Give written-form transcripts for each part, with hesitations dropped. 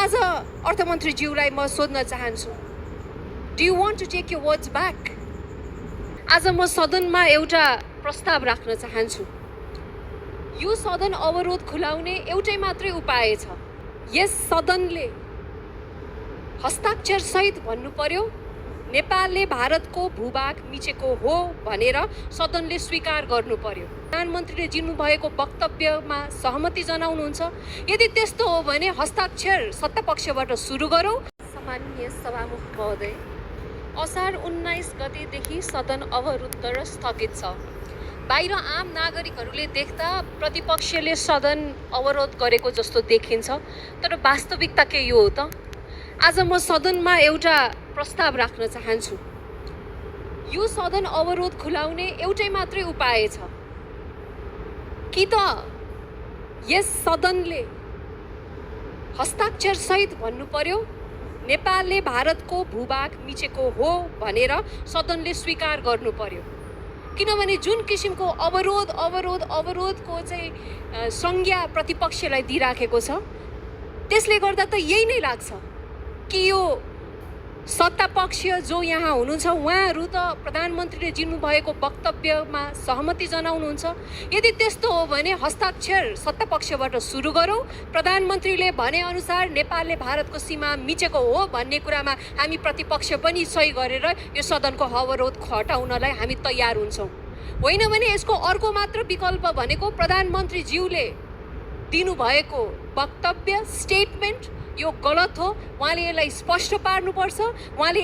आज अर्थमन्त्रीज्यूलाई म सोध्न चाहन्छु, do you want to take your words back? आज म सदनमा एउटा प्रस्ताव राख्न चाहन्छु। यो सदन अवरोध खुलाउने एउटै मात्रै उपाय छ। यस सदनले हस्ताक्षर सहित भन्नु पर्यो नेपालले भारतको भूभाग मिचेको हो भनेर सदनले स्वीकार गर्नु पर्यो। प्रधानमन्त्रीले दिनुभएको वक्तव्यमा सहमति जनाउनुहुन्छ। यदि त्यस्तो हो भने हस्ताक्षर सत्तापक्षबाट सुरु गरौँ। सामान्य सभामुख महोदय, असार 19 गतेदेखि सदन अवरुद्ध र स्थगित छ। बाहिर आम नागरिकहरूले देख्दा प्रतिपक्षले सदन अवरोध गरेको जस्तो देखिन्छ, तर वास्तविकता के यो हो त? आज म सदनमा एउटा प्रस्ताव राख्न चाहन्छु। यो सदन अवरोध खुलाउने एउटै मात्रै उपाय छ। कि त यस सदनले हस्ताक्षर सहित भन्नु पर्यो नेपालले भारतको भूभाग मिचेको हो भनेर सदनले स्वीकार गर्नु पर्यो। किनभने जुन किसिमको अवरोधको चाहिँ संज्ञा प्रतिपक्षलाई दिइराखेको छ, त्यसले गर्दा त यही नै लाग्छ कि यो सत्तापक्ष जो यहाँ हुनुहुन्छ उहाँहरू त प्रधानमन्त्रीले दिनुभएको वक्तव्यमा सहमति जनाउनुहुन्छ। यदि त्यस्तो हो भने हस्ताक्षर सत्तापक्षबाट सुरु गरौँ। प्रधानमन्त्रीले भनेअनुसार नेपालले भारतको सीमा मिचेको हो भन्ने कुरामा हामी प्रतिपक्ष पनि सही गरेर यो सदनको अवरोध हटाउनलाई हामी तयार हुन्छौँ। होइन भने यसको अर्को मात्र विकल्प भनेको प्रधानमन्त्रीज्यूले दिनुभएको वक्तव्य स्टेटमेन्ट यो गलत हो, उहाँले यसलाई स्पष्ट पार्नुपर्छ, उहाँले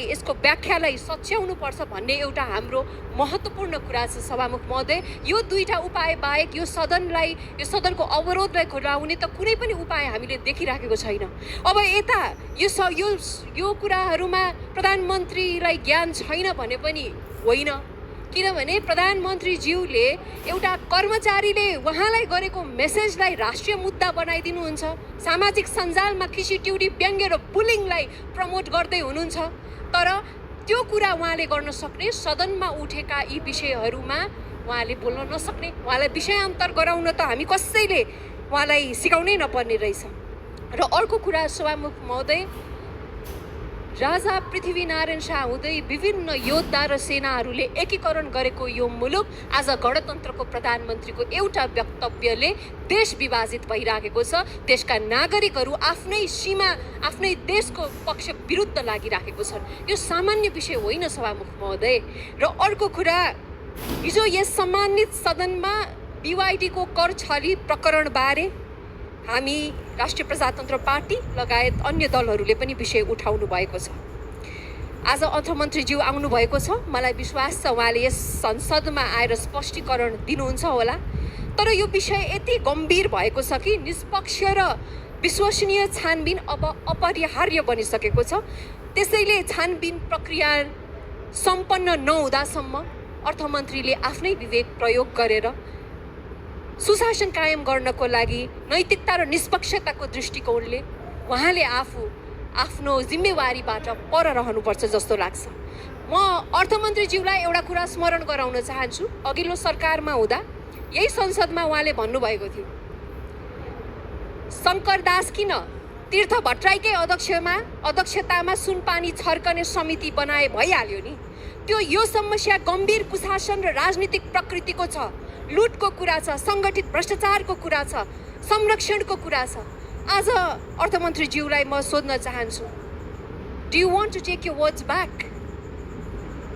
यसको व्याख्यालाई सच्याउनुपर्छ भन्ने एउटा हाम्रो महत्त्वपूर्ण कुरा छ। सभामुख महोदय, यो दुईटा उपाय बाहेक यो सदनको अवरोधलाई खुलाउने त कुनै पनि उपाय हामीले देखिराखेको छैन। अब यता यो कुराहरूमा प्रधानमन्त्रीलाई ज्ञान छैन भने पनि होइन, किनभने प्रधानमन्त्रीज्यूले एउटा कर्मचारीले उहाँलाई गरेको मेसेजलाई राष्ट्रिय मुद्दा बनाइदिनुहुन्छ। सामाजिक सञ्जालमा खिसी ट्युडी व्यङ्ग्य र बुलिङलाई प्रमोट गर्दै हुनुहुन्छ। तर त्यो कुरा उहाँले गर्न सक्ने, सदनमा उठेका यी विषयहरूमा उहाँले बोल्न नसक्ने, उहाँलाई विषयान्तर गराउन त हामी कसैले उहाँलाई सिकाउनै नपर्ने रहेछ। र अर्को कुरा सभामुख महोदय, राजा पृथ्वीनारायण शाह हुँदै विभिन्न योद्धा र सेनाहरूले एकीकरण गरेको यो मुलुक आज गणतन्त्रको प्रधानमन्त्रीको एउटा वक्तव्यले देश विभाजित भइराखेको छ। देशका नागरिकहरू आफ्नै सीमा, आफ्नै देशको पक्ष विरुद्ध लागिराखेको छन्। यो सामान्य विषय होइन सभामुख महोदय। र अर्को कुरा, हिजो यस सम्मानित सदनमा BYD को कर छली प्रकरणबारे हामी राष्ट्रिय प्रजातन्त्र पार्टी लगायत अन्य दलहरूले पनि विषय उठाउनु भएको छ। आज अर्थमन्त्रीज्यू आउनुभएको छ, मलाई विश्वास छ उहाँले यस संसदमा आएर स्पष्टीकरण दिनुहुन्छ होला। तर यो विषय यति गम्भीर भएको छ कि निष्पक्ष र विश्वसनीय छानबिन अब अपरिहार्य बनिसकेको छ। त्यसैले छानबिन प्रक्रिया सम्पन्न नहुँदासम्म अर्थमन्त्रीले आफ्नै विवेक प्रयोग गरेर सुशासन कायम गर्नको लागि नैतिकता र निष्पक्षताको दृष्टिकोणले उहाँले आफ्नो जिम्मेवारीबाट पर रहनुपर्छ जस्तो लाग्छ। म अर्थमन्त्रीज्यूलाई एउटा कुरा स्मरण गराउन चाहन्छु। अघिल्लो सरकारमा हुँदा यही संसदमा उहाँले भन्नुभएको थियो, शङ्कर दास किन तीर्थ भट्टराईकै अध्यक्षतामा सुनपानी छर्कने समिति बनाए भइहाल्यो नि। त्यो यो समस्या गम्भीर कुशासन र राजनीतिक प्रकृतिको छ, लुटको कुरा छ, सङ्गठित भ्रष्टाचारको कुरा छ, संरक्षणको कुरा छ। आज अर्थमन्त्रीज्यूलाई म सोध्न चाहन्छु, do you want to take your words back?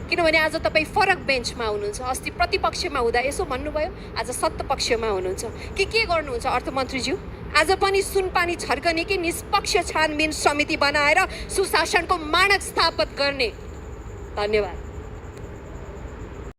किनभने आज तपाईँ फरक बेन्चमा हुनुहुन्छ। अस्ति प्रतिपक्षमा हुँदा यसो भन्नुभयो, आज सत्तापक्षमा हुनुहुन्छ। के गर्नुहुन्छ अर्थमन्त्रीज्यू? आज पनि सुनपानी छर्कने कि निष्पक्ष छानबिन समिति बनाएर सुशासनको मानक स्थापित गर्ने? धन्यवाद।